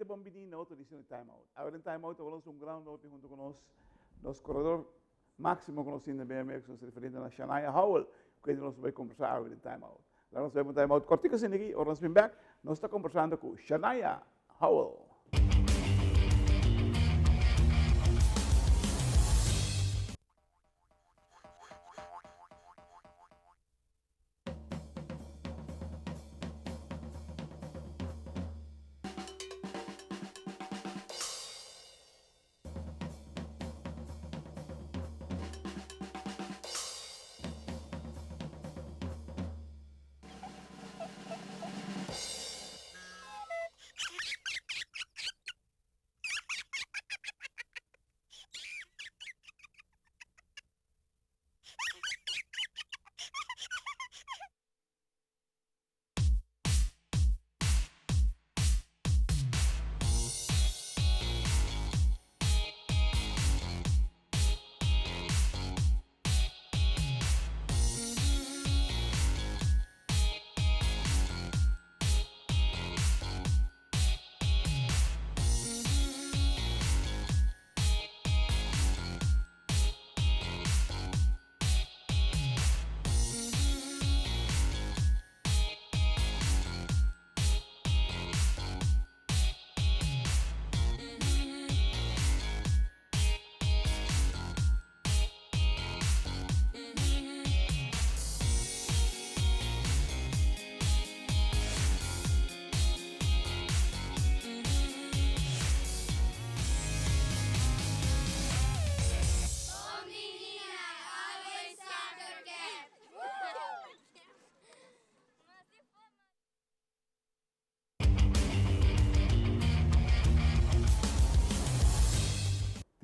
Televidente bon bini na otro edicion di Time Out. Awe den Time Out tabata nos un gran honor tin hunto cu nos, nos corredor maximo conoci den BMX, nos referente na Shania Howell, cu kende nos ta bay conversa awe den Time Out. Laga nos bay pa un Time Out cortico asina aki, ora nos bin bek, nos ta conversando cu Shania Howell.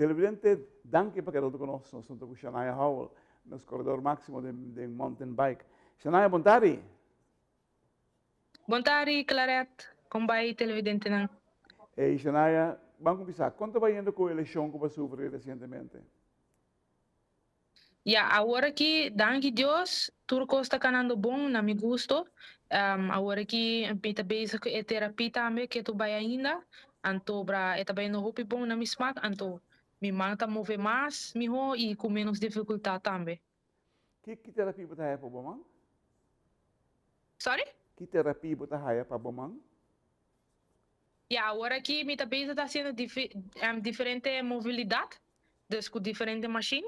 Televidente, danki pa keda hunto ku nos. Nos hunto ku Shania Howell, nos koredor máksimo den den mountain bike. Shania, bon tardi. Bon tardi, Claret. Kon bai televidentenan? Ey, Shania, ban kuminsá. Kon ta bayendo ku e leshon ku bo a sufri resientemente? Ya, awor aki, danki Dios, tur kos ta kanando bon, na mi gusto. Awor aki mi ta bezig ku e terapia tambe, ke tur bai ainda. Anto bra e ta bayendo hopi bon na mi smak, anto mi man ta move mas mihó i ku ménos difikultat tambe. Ki ki terapia bo ta haya pa bo man? Sorry? Ki terapia bo ta haya pa bo man? Ya, awor aki mi ta bezig ta hasiendo diferente movilidat, dus ku diferente mashin.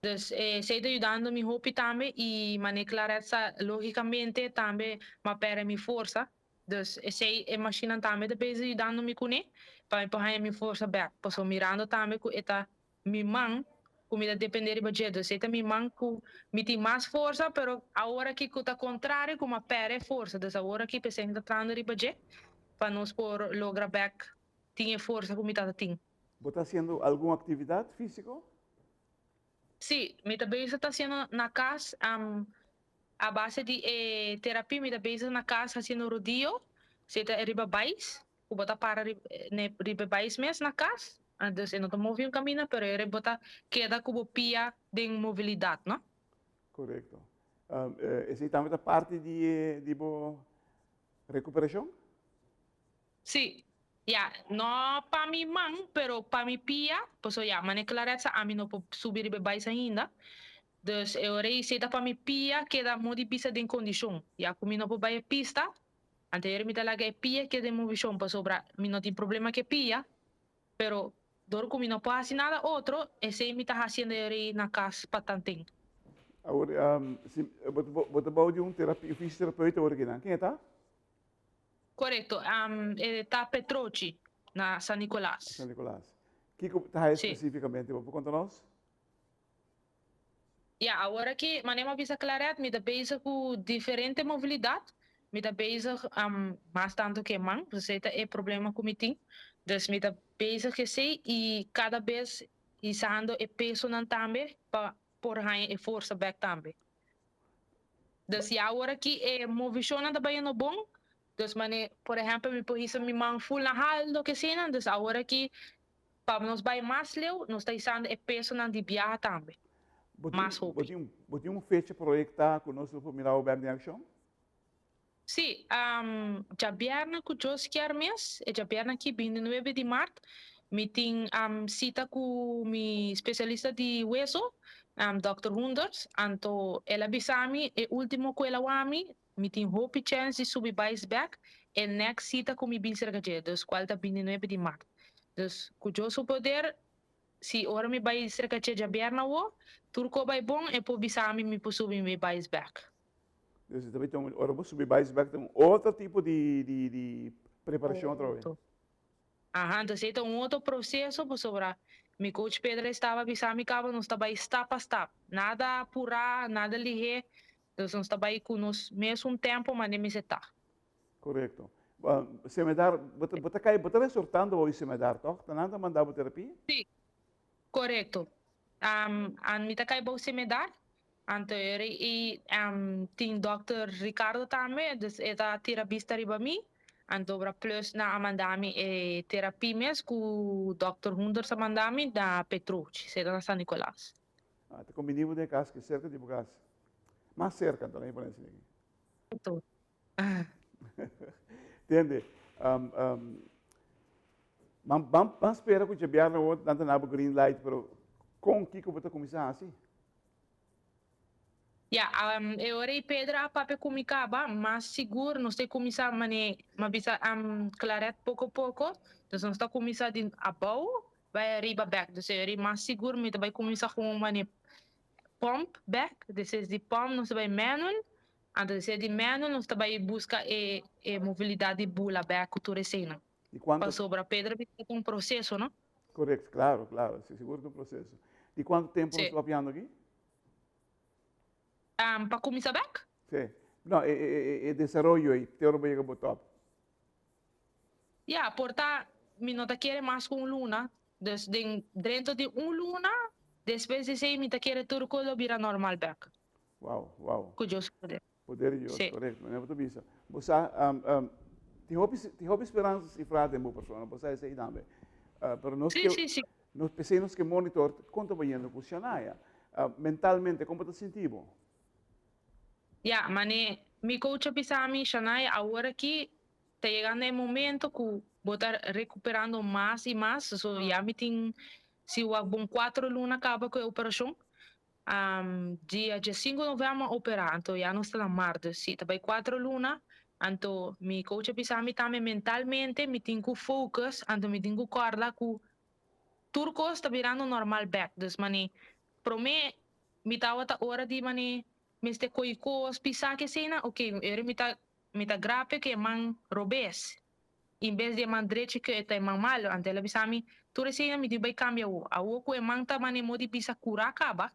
Dus esei ta yudando mi hopi tambe i manera Claret sa logicamente tambe m'a perde mi forsa. Dus esei e mashinnan tambe ta bezig yudando mi kuné pa mi por haña mi forsa bèk. Pasobra mirando tambe ku e ta mi man ku mi ta depende riba dje, dus e ta mi man ku mi tin mas forsa, pero awor aki ku ta kontrario ku m'a perde e forsa, dus awor aki p'esei mi ta trahando riba dje pa nos por logra bèk tin e forsa ku mi tabata tin. Bo ta hasiendo algun aktividat físiko? Sí, mi ta bezig ta hasiendo na kas, a base di e terapia mi ta bezig na kas hasiendo rodillo, si ta riba bais. Ku bo ta para riba e bais mes na kas, dus e no ta move un kaminda, pero e bo ta keda ku bo pia den movilidat, no? Korekto. Esei tambe ta parti di bo rekuperashon? Sí. Ya, no pa mi man, pero pa mi pia, pasobra ya, manera Claret sa ami no por subi riba e bais ainda. Dus e ora ei, esei ta pa mi pia keda modi bisa den kondishon. Ya ku mi no por bai e pista, Anterior mi ta laga e pia keda den movishon pasobra mi no tin problema ku e pia, pero dor ku mi no por hasi nada otro, esei mi ta hasiendo e rei na kas pa tanten. Awor, si bo ta bou di un fisioterapeuta awor akinan, ken e ta? Korekto, e ta Petrochi na San Nicolas. San Nicolas. Kiko ta haya spesifikamente? Bo por konta nos? Ya, awor aki, manera mi a bisa Claret, mi ta bezig ku diferente movilidat. Mi ta bezig mas tantu ku e man, pasobra esei ta e problema ku mi tin. Dus mi ta bezig ku esei i kada bes hisando e pesonan tambe pa por haña e forsa bèk tambe. Dus ya awor aki e movishonnan ta bayendo bon. Dus manera, por ehèmpel, mi por hisa mi man ful na haldo ke asina. Dus awor aki Pa nos bai mas leu, nos ta hisando e pesonan di biaha tambe mas hopi. Bo tin un fecha proyecta cu nos lo por mira bo bek den accion? Sí, djabièrnè ku Dios kier mes, e djabièrnè aki bintinuebe di mart, mi tin sita ku mi spesialista di weso, dòkter Hoenders, anto el a bisa mi e último ku el a wak mi, mi tin hopi chèns di subi bais bèk e nèks sita ku mi bin serka dje, dus kual ta bintinuebe di mart. Dus ku Dios su poder, si ora mi bai serka dje djabièrnè awo, tur ko bai bon, e por bisa mi mi por subi mi bais bèk. Dus ta bay un, ora bo subi bais bek ta un otro tipo di di di preparacion atrobe. Otro. Aha, entonces ei ta un otro proceso pasobra mi coach Pedro estaba bisa mi caba nos ta bay stap pa stap, nada apura, nada lihe, dus nos ta bay cu nos mesun tempo mane mester ta. Correcto. Semedar, bo ta bo ta cay, bo ta resortando hoy Semedar toch? Ta nan ta manda bo terapia? Si, correcto. An mi ta cay bou Semedar, Anto i tin dokter Ricardo tambe, dus e ta tira bista riba mi. Anto obra plus nan a manda mi e terapia mes ku dokter Hoenders a manda mi na Petrucci, seta na San Nicolas. Ah, ta kombini bo den e kas ki serka di bo kas. Mas serka anto, laga mi pone asina aki. Correcto. Tende, ban, ban, ban spera ku djabièrnè awor nan ta na bo green light, pero kon kiko bo ta kuminsá hasi? Ya, e ora ei Pedro a papia ku mi kaba, mas sigur nos ta kuminsá manera mi a bisa Claret poko poko, dus nos ta kuminsá di abou bai ariba bèk, dus e ora ei mas sigur mi ta bai kuminsá ku un manera pòmp bèk, despues di pòmp nos ta bai manual, anto despues di manual nos ta bai buska e e movilidat di bula bèk ku tur eseinan. Di kuantu? Pasobra Pedro a bisa ta un proseso, no? Korekto, klaro, klaro, si sigur ta un proseso. Di kuantu tempu nos ta papiando aki? Pa kuminsá bèk? Sí. No, e, e, e desaroyo ei, te ora bo yega bo tòp. Ya, por ta, mi no ta kere mas ku un luna. Dus den drento di un luna, despues di esei mi ta kere tur kos lo bira normal bèk. Wow, wow. Ku Dios poder. Poder di Dios, Sí. korekto. Manera bo ta bisa. Bo sa, tin hopi, tin hopi speransa sifrá den bo persona, bo sa esei tambe. Pero nos Sí, ke, sí, sí. nos p'esei nos ke monitor kon ta bayendo ku Shania. Mentalmente, kon bo ta sinti bo? Ya, mane mi coach a bisa mi, Shania, awor aki ta yegando e momento ku bo ta rekuperando mas i mas, so ya mi tin si wak bon kuatro luna kaba ku e operashon. Dia diesinku novèmber a operá, anto ya nos ta na mart, dus si ta bai kuatro luna, anto mi coach a bisa mi tambe mentalmente mi tin ku focus, anto mi tin ku kòrda ku tur kos ta birando normal bèk, dus mane promé mi tabata ora di mane mester ko'i kos pisá keseinan, oke ora mi ta mi ta grapia ku e man robes En bes di e man drechi ku e ta e man malu, anto el a bisa mi, Tur esei mi tin bai kambia awo. Awo ku e man ta mane mo di bisa kurá kaba,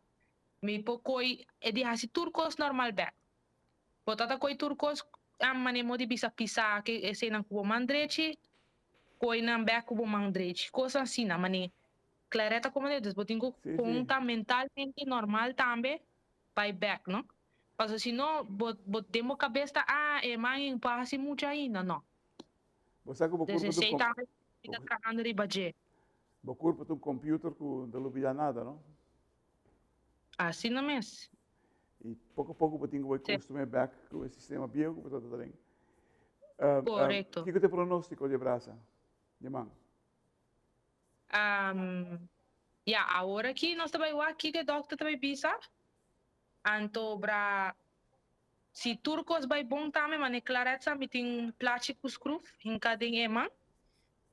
mi por koi e di hasi tur kos normal bèk. Bo ta ta koi tur kos mane mo di bisa pisá ke eseinan ku bo man drechi, koi nan bèk ku bo man drechi. Kos asina, mane Claret ta komand'é. Dus bo tin ku konta mentalmente normal tambe bai bèk, no? Pasobra si no, bo bo den bo kabes ta, ah, e man ei por hasi muchu ainda. No. Bo sa ku bo Des kurpa ta esei un tambe mi ta trahando riba dje. Bo kurpa ta un computer ku no ta lubidá nada, no? Asina mes. I poko poko bo tin ku bai Sí. kustum'é bèk ku e sistema bieu ku bo tabata den. Korekto. Kiko ta e pronóstiko di e brasa, di e man? Ya, awor aki nos ta bai wak kiko e dòkter ta bai bisa. Anto bra si tur kos bai bon tambe mane Claret sa mi tin plachi ku skruf hinka den e man.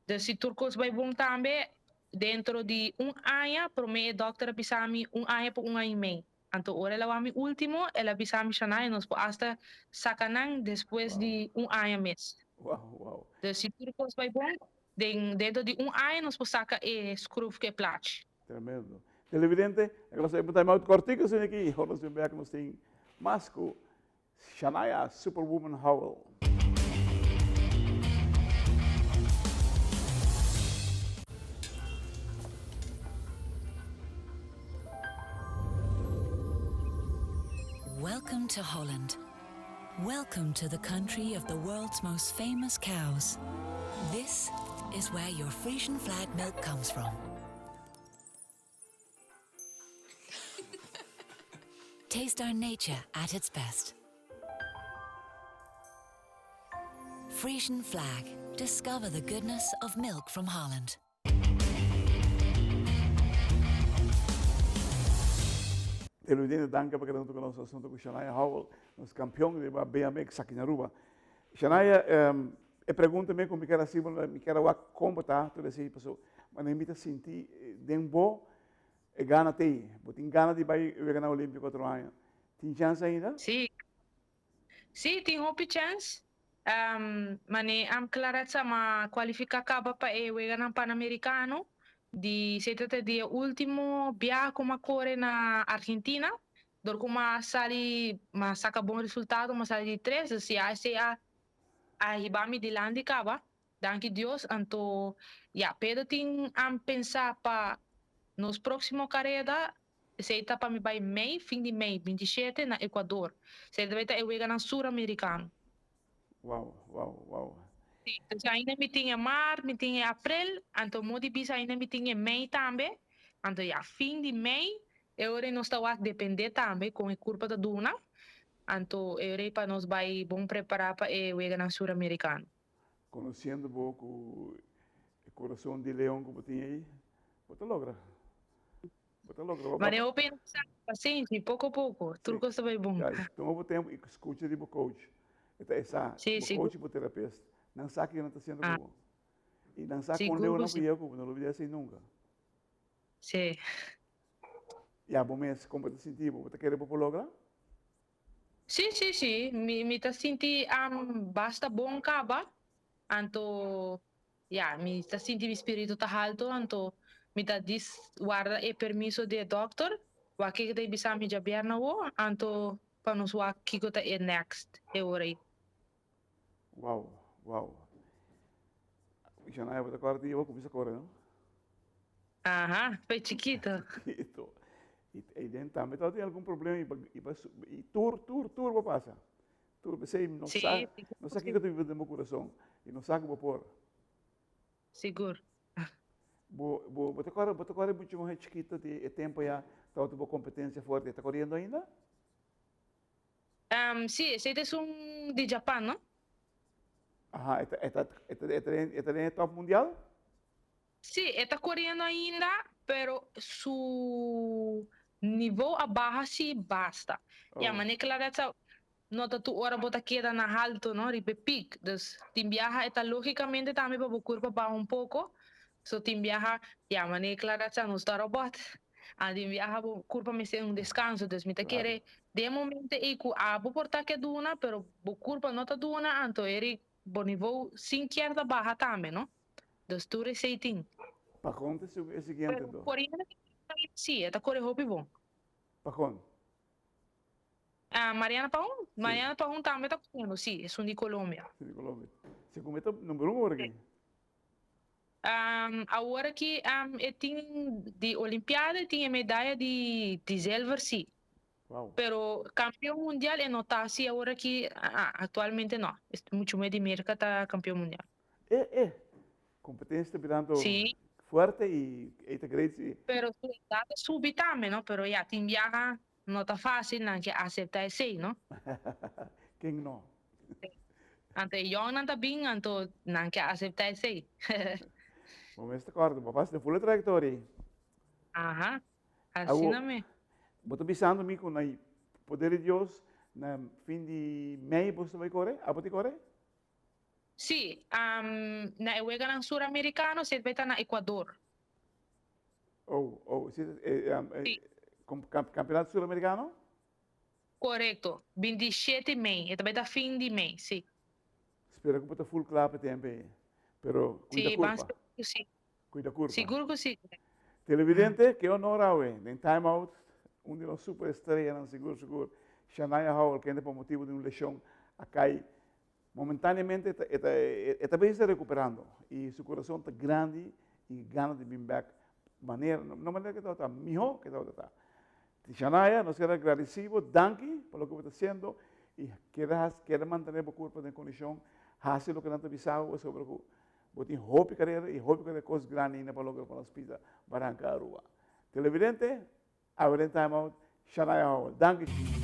Dus si tur kos bai bon tambe dentro di un aña prome e dokter a bisa mi un aña pa un aña i mei. Anto ora el a wak mi ultimo el a bisa mi Shania nos por asta saka nan despues di un aña mes. Wow, wow. Dus si tur kos bai bon den dentro di un aña nos por saka e skruf ku e plachi. Tremendo. Televidente, e nos ta time out kortico sin aki, ora nos bin bek nos tin mas ku Shania Superwoman Howell. Welcome to Holland. Welcome to the country of the world's most famous cows. This is where your Frisian flag milk comes from. Taste our nature at its best. Frisian Flag. Discover the goodness of milk from Holland. Televidente danki pa keda hunto ku nos asunto ku Shania Howell, nos kampion riba BMX aki na Aruba. Shania, e pregunta mi ku mi kier hasi bo, mi kier a wak kon bo ta tur esei paso manera mi ta sinti den bo e gana t'ei. Bo tin gana di bai wega na Olimpiko otro aña. Tin chèns ainda? Sí. Sí, tin hopi chèns. Mane am Claretza m'a kualifiká kaba pa e Weganan Panamerikano di se trata di e último biaha ku m'a kore na Argentina. Dor ku m'a sali m'a saka bon resultado, m'a sali di tres, dus ya esei a a hiba mi dilanti kaba. Danki Dios, anto ya Pedro tin am pensá pa nos próksimo kareda Esei ta pa mi bai mei, fin di mei, 27, na Ecuador. Esei ta bai ta e weganan Suramerikano. Wow, wow, wow. Sí, entonces ainda mi tin e maart, mi tin e aprel, anto mo di bisa ainda mi tin e mei tambe. Anto ya, fin di mei, e ora ei nos ta wak depende tambe kon e kurpa ta duna. Anto e ora ei pa nos bai bon prepará pa e weganan Suramerikano. Conociendo bo cu e corazon di leon cu bo tin ei, bo ta logra. Bo ta logra. Mane hopi hende sa, pasenshi, poco poco, tur cos ta bay bon. Ya, tuma bo tempo y scucha di bo coach. E ta e sa, bo coach y bo therapist. Nan sa kico nan ta haciendo cu bo. Y nan sa con leu nan por yega cu bo, no lo olbida esey nunca. Si. Ya, bo mes, con bo ta sinti bo? Bo ta kere bo por logra? Sí, sí, sí. Mi, mi ta sinti am basta bon kaba. Anto, ya, mi ta sinti mi spiritu ta halto, anto mi ta dis warda e permiso di e dokter. Wak kiko ta e bisa mi djabièrnè awo, anto pa nos wak kiko ta e next e ora ei. Wow, wow. Shania, bo ta kòrda di bo kuminsá kore, no? Aha, pe chikito. Chikito. I eiden tambe tabata tin algun problema i i i tur, tur, tur bo pasa. Tur, p'esei no sa, no sa kiko ta biba den bo kurason i no sa ku bo por. Sigur. Bo, bo, bo ta kòrda, bo ta kòrda muchu muhé chikito di e tempu ya tabata bo kompetensia fuerte. E ta koriendo ainda? Sí, esei ta esun di Japan, no? Aha, e ta, e ta, e ta, e ta den, e ta den e top mundial? Sí, e ta koriendo ainda, pero su nivo a baha sí basta. Ya, manera Claret sa, no ta tur ora bo ta keda na halto, no, riba e piek. Dus, tin biaha e ta lógicamente tambe pa bo kurpa baha un poko. So, tin biaha, ya, manera Claret sa, nos ta robot. A tin biaha bo kurpa mester un deskanso. Dus, mi ta kere den e momento ei ku abo por ta ke duna, pero bo kurpa no ta duna, anto eri bo nivo sin kier ta baha tambe, no. Dus tur esei tin. Pa kon ta e siguiente do? Pero koriendo si, e ta kore hopi bon. Pa kon? Ah, Mariana Pajón? Si. Mariana Pajón tambe ta koriendo, si, esun di Colombia. Si, di Colombia. Si ku mi ta number un awor aki? Awor aki e tin di Olimpiada e tin e medaya di zilver si. Wow. Pero campeon mundial e no ta si awor aki, actualmente no. Mucho me di Merca ta campeon mundial. E e competencia ta birando Sí. fuerte y ey ta great si. Pero su edad ta subi tambe no, pero ya tin biaha no ta facil nan ke acepta esey no. Ken no? Anto e yongnan ta bin anto nan ke acepta esey. Bo mes ta corda, bo a pasa den full e trayectoria ey. Aha, asina me. Bo ta bisando mi ku na poder di Dios na fin di mei bo ta bai kore? Abo tin kore? Sí, na e weganan suramerikano si e bai ta na Ecuador. Oh, oh, si, Sí. Kampeonato suramerikano? Korekto, 27 mei, e ta bai ta fin di mei, sí. Spera ku bo ta full kla pa e tempu ei, pero kuida Sí, ban kurpa. spera ku sí. Cuida curpa. Sigur cu si. Televidente, ke honor awe den Time Out, un di nos super estrellanan sigur sigur, Shania Howell, kende pa motibo di un lesion a cay momentaneamente, e ta, e ta, e ta bezig ta recuperando y su curason ta grandi y gana di bin bek manera, no manera ke tabata, miho ke tabata ta. Shania, nos keda agradeci bo, danki pa loke bo ta haciendo y keda haci, keda mantene bo curpa den condicion, haci loke nan ta bisa bo pasobra cu Bo tin hopi carera y hopi carera cos grandi ainda pa logra pa nos pisa Baranca Aruba. Televidente, awe den Time Out, Shania Howell. Danki.